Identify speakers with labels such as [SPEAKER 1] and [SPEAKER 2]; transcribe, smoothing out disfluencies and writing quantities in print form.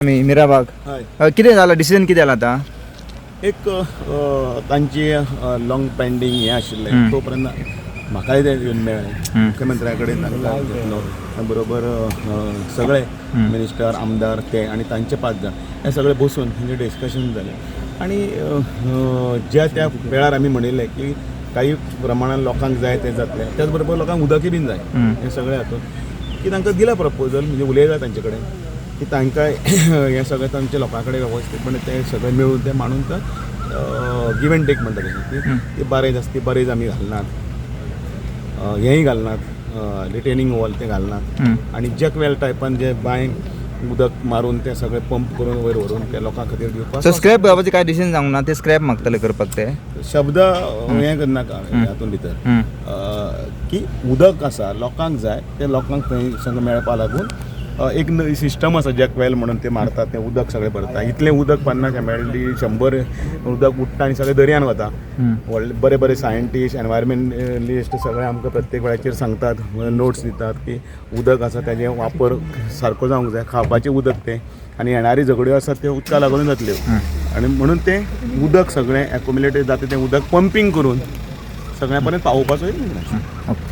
[SPEAKER 1] आमी मिराबाग.
[SPEAKER 2] हय.
[SPEAKER 1] कितें जाला, डिसिजन कितें जाला आतां?
[SPEAKER 2] एक तांची लॉंग पेंडींग हें आशिल्लें. तो पर्यंत म्हाकाय तें येवन मेळ्ळें. मुख्यमंत्र्या कडेन तांकां घेतलो, त्या बरोबर सगळे मिनिस्टर, आमदार ते आनी तांचे पांच जाण, हे सगळे बसून तेंचें डिस्कशन जालें आनी अ, अ, ज्या त्या वेळार आमी म्हणिल्लें की काही प्रमाणान लोकांक जाय तें जातलें, त्याच बरोबर लोकांक उदकय बीन जाय. हें सगळें हातून की तांकां दिला प्रपोजल, म्हणजे उलयला तांचे कडेन की तांकां हें सगळें तांच्या लोकां कडेन वेवस्थीतपणे तें सगळें मेळून तें मांडून तर गिव एंड टेक म्हणटा तशें की ती बारेज आसा, ती बारेज आमी घालनात, हेंय घालनात, रिटेनिंग वॉल तें घालनात आनी जॅक वेल टायपान जे बांय उदक मारून तें सगळें पंप करून वयर व्हरून ते लोकां खातीर दिवपाक.
[SPEAKER 1] सो स्क्रॅप करपाचें काय डिसिजन जावंक ना? ते स्क्रॅप मागतले करपाक ते?
[SPEAKER 2] शब्द हें करनाका हातूंत भितर की उदक आसा, लोकांक जाय, तें लोकांक थंय सगळें मेळपा लागून एक सिस्टम आसा, जॅक वेल म्हणून ते मारतात, तें उदक सगळें भरता. इतलें उदक 50 MLD 100 उदक उडटा आनी सगळें दर्यान वता. व्हडले बरे बरे सायंटिस्ट, एनवायरमेंटलिस्ट सगळे आमकां प्रत्येक वेळाचेर सांगतात, नोट्स दितात की उदक आसा ताजें वापर सारको जावंक जाय. खावपाचें उदक तें आनी येणारी झगड्यो आसात त्यो उदका लागून जातल्यो आनी म्हणून तें उदक सगळें एक्युमुलेटेड जाता, तें उदक पंपींग करून सगळ्या पर्यंत पावोवपाचो एक निर्णय.
[SPEAKER 1] ओके.